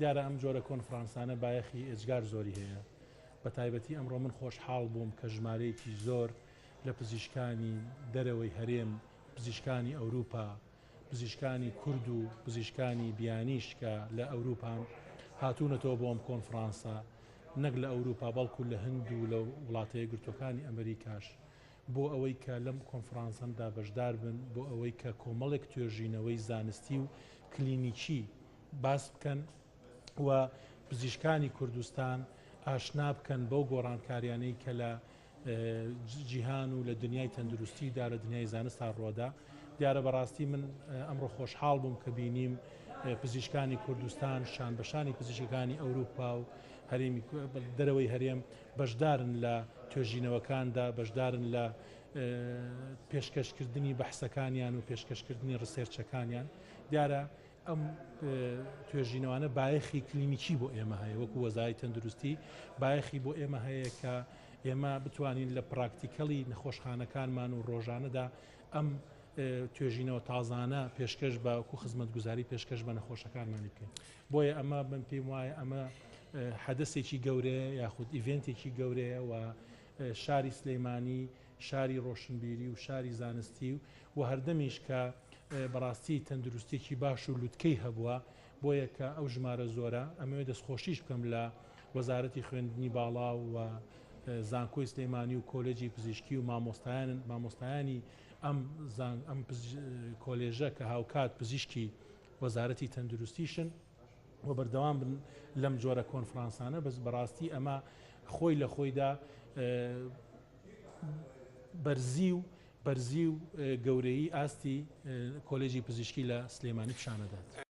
دیارە ئەم جۆرە کۆنفرانسانە بایەخی ئێجگار زۆری هەیە، بە تایبەتی ئەمڕۆ من خۆشحاڵ بووم کە ژمارەیەکی زۆر لە پزیشکانی دەرەوەی هەرێم، پزیشکانی ئەوروپا، پزیشکانی کورد و پزیشکانی بیانیش کە لە ئەوروپان هاتوونەتەوە بۆ ئەم کۆنفرانسە، نەک لە ئەوروپا بەڵکو لە هند و لە وڵاتە یەکگرتووەکانی ئەمریکاش بۆ ئەوەی کە لەم کۆنفرانسەمدا بەشدار بن، بۆ ئەوەی کە کۆمەڵێک توێژینەوەی زانستی و کلینیکی باس بکەن و پزیشکانی کوردستان ئاشنا بکەن بەو گۆڕانکاریانەی کە لە جیهان و لە دنیای تەندروستیدا لە دنیای زانستا ڕوەدا. دیارە بەڕاستی من ئەمڕۆ خۆشحاڵ بووم کە بینیم پزیشکانی کوردستان شان بە شانی پزیشکەکانی ئەوروپا و هەرێمی دەرەوەی هەرێم بەشدارن لە توێژینەوەکاندا، بەشدارن لە پێشکەشکردنی بەحسەکانیان و پێشکەشکردنی ڕسێرچەکانیان. دیارە ئەم توێژینەوانە بایەخی کلینیکی بۆ ئێمە هەیە وەکو وەزای تەندروستی بایەخی بۆ ئێمە هەیە کە ئێمە بتوانین لە پراکتیکەڵی نەخۆشخانەکانمان و ڕۆژانەدا ئەم توێژینەوە تازانە پێشکەش بە وەکو خزمەتگوزاری پێشکەش بە نەخۆشەکانمانی بکەین. بۆیە ئەمە من پێم وایە ئەمە حەدەسێکی گەورەیە یاخود ئیڤێنتێکی گەورەیە و شاری سلەیمانی شاری ڕۆشنبیری و شاری زانستی و هەردەمیش کە بەڕاستی تەندروستیەکی باش و لوتکەی هەبووە بۆیە کە ئەو ژمارە زۆرە ئەمەوێ دەستخۆشیش بکەم لە وەزارەتی خوێندنی باڵا و زانکۆی سلەیمانی و کۆلێجی پزیشکی و مامۆستایان مامۆستایانی ئەم ئەم کۆلێژە کە هاوکات پزیشکی وەزارەتی تەندروستیشن و بەردەوام بن لەم جۆرە کۆنفرانسانە بەس بەڕاستی ئەمە خۆی لە خۆیدا بەرزی و بەرزی و گەورەیی ئاستی کۆلێجی پزیشکی لە سلێمانی پیشانەدات.